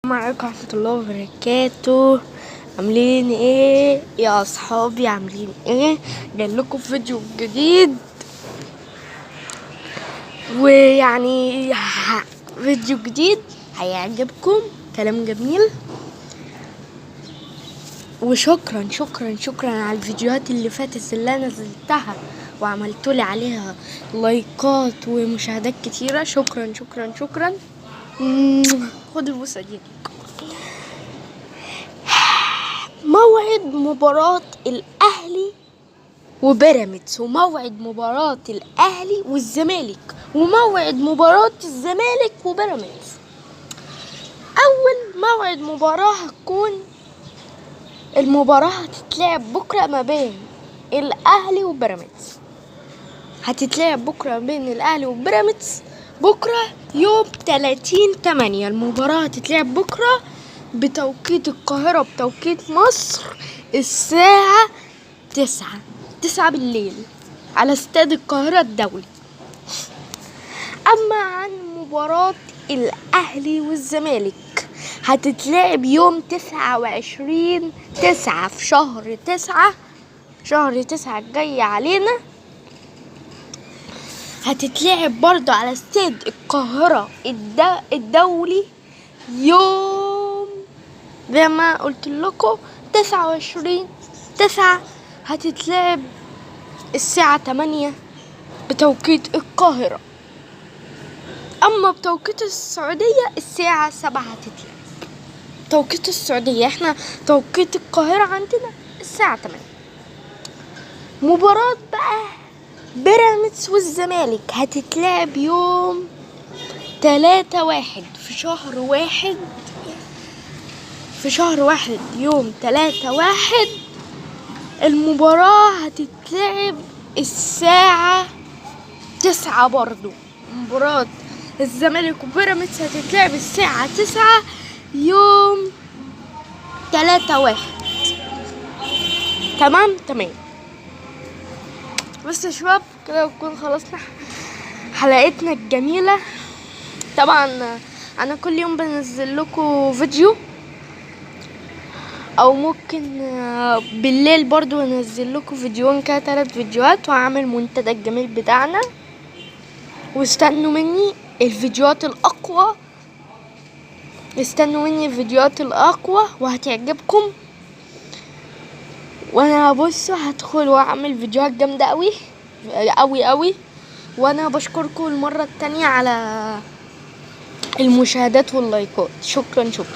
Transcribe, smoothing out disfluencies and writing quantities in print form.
السلام عليكم ورحمة الله وبركاته. عاملين ايه يا اصحابي؟ عاملين ايه؟ جاي لكم فيديو جديد، ويعني فيديو جديد هيعجبكم، كلام جميل. وشكرا شكرا شكرا على الفيديوهات اللي فاتت اللي انا نزلتها وعملتولي عليها لايكات ومشاهدات كتيرة. شكرا شكرا شكرا. خد البوسة دي. موعد مباراة الأهلي وبيراميدز، وموعد مباراة الأهلي والزمالك، وموعد مباراة الزمالك وبيراميدز. أول موعد مباراة هتكون المباراة هتتلعب بكرة ما بين الأهلي وبيراميدز. هتتلعب بكرة بين الأهلي وبيراميدز بكرة يوم 30/8. المباراة هتتلعب بكرة بتوقيت القاهرة بتوقيت مصر الساعة 9 بالليل على استاد القاهرة الدولي. أما عن مباراة الأهلي والزمالك هتتلعب يوم 29/9 في شهر 9، شهر 9 الجاي علينا. هتتلعب برضو على استاد القاهرة الدولي يوم زي ما قلت لكم 29/9، هتتلعب الساعة 8 بتوقيت القاهرة. أما بتوقيت السعودية الساعة 7 هتتلعب توقيت السعودية. احنا توقيت القاهرة عندنا الساعة 8. مباراة بقى بيراميدز والزمالك هتتلعب يوم 3/1 في شهر 1، في شهر 1 يوم 3/1. المباراة هتتلعب الساعة 9 برضو. مباراة الزمالك وبيراميدز هتتلعب الساعة 9 يوم 3/1. تمام تمام. بس يا شباب كده نكون خلصنا حلقتنا الجميلة. طبعا انا كل يوم بنزل لكم فيديو، او ممكن بالليل برضو انزل لكم فيديوهين كده، 3 فيديوهات، وهعمل منتدى الجميل بتاعنا. واستنوا مني الفيديوهات الاقوى، استنوا مني الفيديوهات الاقوى وهتعجبكم. وانا بصوا هدخل واعمل فيديوهات جامده قوي قوي قوي. وانا بشكركم المره التانية على المشاهدات واللايكات. شكرا شكرا.